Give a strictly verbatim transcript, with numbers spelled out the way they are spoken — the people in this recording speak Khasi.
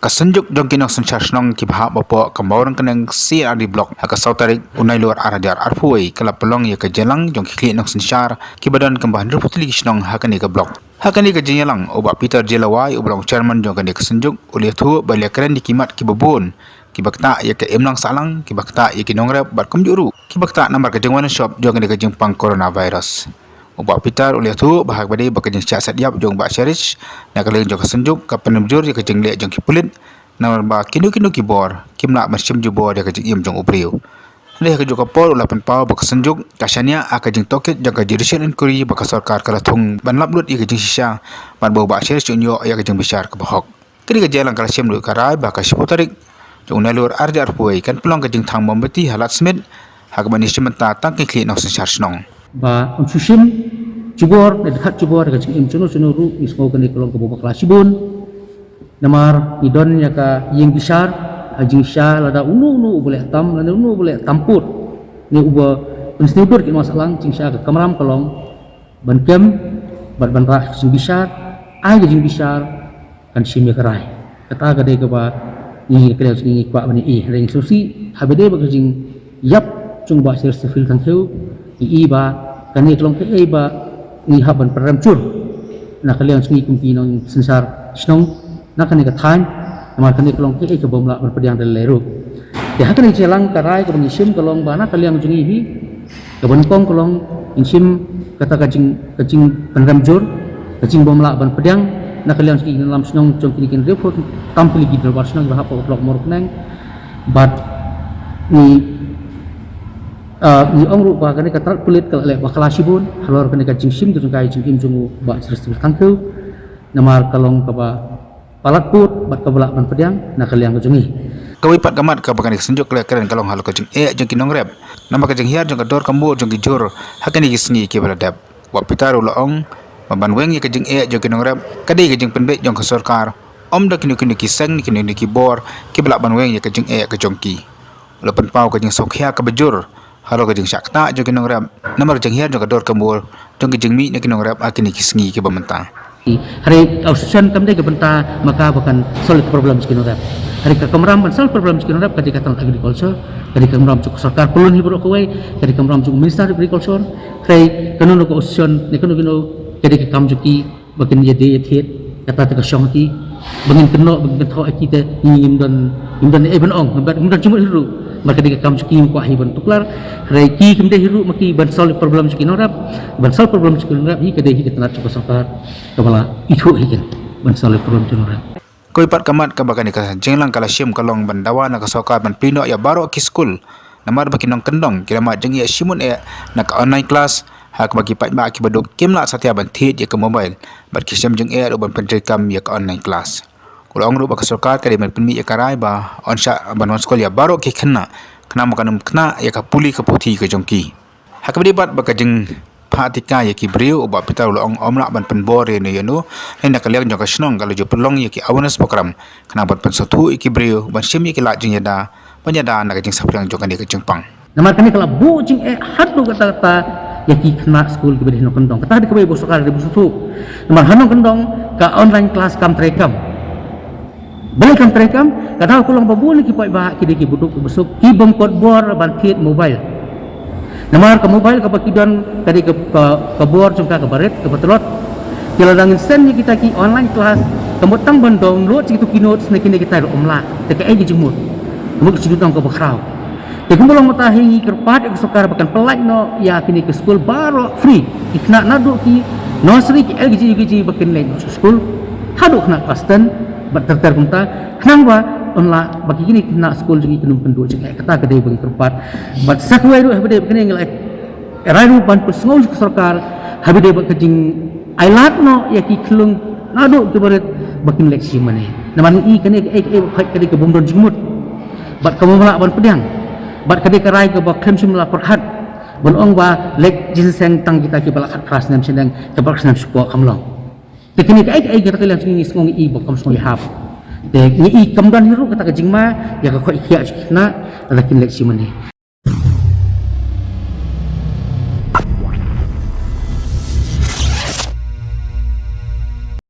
Ka Synjuk jong ki Nongsynshar Shnong kiba hap hapoh ka Mawryngkneng C and RD Block ha ka saw tarik u Nailur ar hajar arphew wei ka la pynlong ïa ka jingïalang jong ki khlieh nongsynshar kiba don kumba hynriewphew tylli ki shnong ha kane ka block. Ha kane ka jingïalang, u Bah Peter J Lawai, uba long chairman jong kane ka synjuk, u la ïathuh ba la ïakren ïa ki mat kiba bun kiba ktah ïa ka imlang sahlang, kiba ktah ïa ki nongrep bad kumjuh ruh kiba ktah namar ka jingwan shop jong kane ka jingpang coronavirus. U Bah Peter u la ïathuh ba ha kaba ïadei bad ka jingshah set ïap jong u Bah Cherish na ka liang jong ka synjuk, ka pynrem jur ïa ka jingleh jong ki pulit namar ba kino kino ki bor kim lah ban shim jubor ïa ka jingim jong u briew. Hynrei ha kajuh ka por u la pynpaw ba ka synjuk ka shaniah ha ka jingtohkit jong ka judicial inquiry ba ka sorkar ka la thung ban lap lut ïa ka jingshisha, bad ba u Bah Cherish un ïoh ïa ka jingbishar kaba hok. Kane ka jingïalang ka la shim ruh ïa ka rai ba ha ka shiphew tarik jong u Nailur ar hajar arphew wei kan pynlong ka jingthang mombati ha Lad Smit ha kaba ngi shim bynta tang ki khlieh nongsynshar shnong. Ba un shu shim jubor ne dkhat jubor ha ka jingim jong uno uno ruh, ngi sngew kane ka long kaba bakla shibun. Namar ngi don ïa ka ïing bishar ha jingshisha lada uno uno uba leh tam lane uno uba leh tam pud ne uba pynsniew dur ki imlang sahlang, jingshisha ka kamram ka long ban kem bad ban rah ka jingbishar, ai ka jingbishar, kan shim ïa ka rai. Kata ka dei kaba ngi, ka liang jong ngi, ngi kwah ban ïohi. Hynrei ngi sngewsih haba ïadei bad ka jingïap jong u Bah Cherish Safil Thangkhiew, ngi i ba kane ka long kaei ba ngi hap ban pynrem jur na ka liang jong ngi kum ki nongsynshar shnong na kane ka thaiñ, namar kane ka long kaei kaba ym lah ban pdiang da lei lei ruh. Te ha kane ka jingïalang ka rai kaba ngi shim ka long ba na ka liang jong ngi hi, kaba nyngkong ka long ngin shim kata ka jing, ka jingpynrem jur, ka jingba ym lah ban pdiang na ka liang jong ki nongïalam shnong jong kine ki hynriewphew tam tylli ki dorbar shnong kiba hap hapoh block Mawryngkneng. Bad ngi, ah, ngi ong ruh ba kane ka tnat pulit ka la leh bakla shibun halor kane ka jingshim jingkyrkhu jong u Bah Cherish Safil Thangkhiew, namar ka long kaba palat pud bad kaba lah ban pdiang na ka liang ka jong ngi. Kawei pat ka mat kaba kane ka synjuk ka la ïakren ka long halor ka jingeh jong ki nongrep namar ka jinghiar jong ka dor ka mur jong ki jur ha kine ki sngi kiba la dep. U Bah Peter u la ong ba ban weng ïa ka jingeh jong ki nongrep ka dei ka jingpynbeit jong ka sorkar, ym da kino kino ki seng ne kino kino ki bor kiba lah ban weng ïa ka jingeh ka jong ki. U la pynpaw ka jingsngewkhia kaba jur halor ka jingshah ktah jong ki nongrep namar ka jinghiar jong ka dor ka mur jong ki jingmih na ki nongrep ha kine ki sngi kiba mynta. Hynrei ka association kam dei ka bynta ma ka ba kan solve ka problem jong ki nongrep. Hynrei ka kamram ban solve problem jong ki nongrep ka dei ka tnat agriculture, ka dei ka kamram jong ka sorkar pyllun hi baroh kawei, ka dei ka kamram jong u Minister Agriculture. Hynrei kano kano ka association ne kano kano ka dei ka kam jong ki ba kin ïadei ïathied, kata te ka shong ki ba ngin kynnoh ba ngin kynthoh ïa ki te, ngim don, ngim don ei ban ong, ngim don jingmut hi ruh. Namar ka dei ka kam jong ki, ngim kwah hi ban tuklar. Hynrei ki kim dei hi ruh ma ki ban solve problem jong ki nongrep. Ban solve problem jong ki nongrep hi ka dei hi ka tnat jong ka sorkar kaba la ithuh hi kin ban solve problem jong ki nongrep. Kawei pat ka mat kaba kane ka jingïalang ka la shim ka long ban dawa na ka sorkar ban plie noh ïa baroh ki skul namar ba ki nongkyndong ki la mad jingeh shibun eh na ka online class, ha kaba ki paidbah kiba duk kim lah satia ban thied ïa ka mobile bad ki shem jingeh ruh ban pyntreikam ïa ka online class. U la ong ruh ba ka sorkar ka dei ban pynmih ïa ka rai ba yn shah ban wan skul ïa baroh ki khynnah khnang ba kan ym khynnah ïa ka pule ka puthi ka jong ki. Ha kaba ïadei bad ka jingphah tika ïa ki briew, u Bah Peter u la ong ym lah ban pynbor ïano ïano, hynrei na ka liang jong ka shnong ka la ju pynlong ïa ki awareness program khnang ban pynsngewthuh ïa ki briew ban shim ïa ki lad jingïada ban ïada na ka jingsaphriang jong kane ka jingpang. Namar kane ka la buh jingeh haduh katta katta ïa ki khynnah skul kiba dei nongkyndong. Kata ka dei kaba ïa u sorkar ka dei ban sngewthuh. Namar ha nongkyndong ka online class kam treikam. Balei kam treikam? Ka daw ka long ba bun ki paidbah ki dei kiba duk kiba suk, ki bym kot bor ban thied mobile. Namar ka mobile kaba ki don ka dei ka, ka, ka bor jong ka kaba rit, kaba tlot. Te lada ngin send ïa kita ki online class, ka mut tang ban download ïa kito ki notes ne kine kita ruh ym lah. Te kaei ka jingmut? Ka mut ka jingdon kaba khraw. Te kumba long mynta hi ngi kyrpad ïa ka sorkar ba kan pynlait noh ïa kine ki skul baroh free. Ki khynnah naduh ki nursery, ki L K G, U K G ba kin leit noh sha skul haduh khynnah class ten bad ter ter kumta, khnang ba yn lah ba kine ki khynnah skul jong ngi kin ym kynduh jingeh. Kata ka dei ba ngi kyrpad. Bad sa kawei ruh haba dei ba kine ngi la rai ruh ban pynsngew sha ka sorkar haba dei bad ka jingailad noh ïa ki khyllung naduh kiba rit ba kin leit shim mane. Namar ngi i kane kaei kaei ba khot ka dei ka bym don jingmut bad ka bym lah ban pdiang bad ka dei ka rai kaba khlem shym la pyrkhat ban ong ba leit jingseng tang kita kiba la khatphra snem shaneng, kiba la snem shapoh, kam long. Te kane kaei kaei kata ka liang jong ngi ngi sngew ngi i ba kam sngewlehap. Te ngi i kam don hi ruh kata ka jingma ïa ka khoh khiah jong ki khynnah lada kin leit shim mane.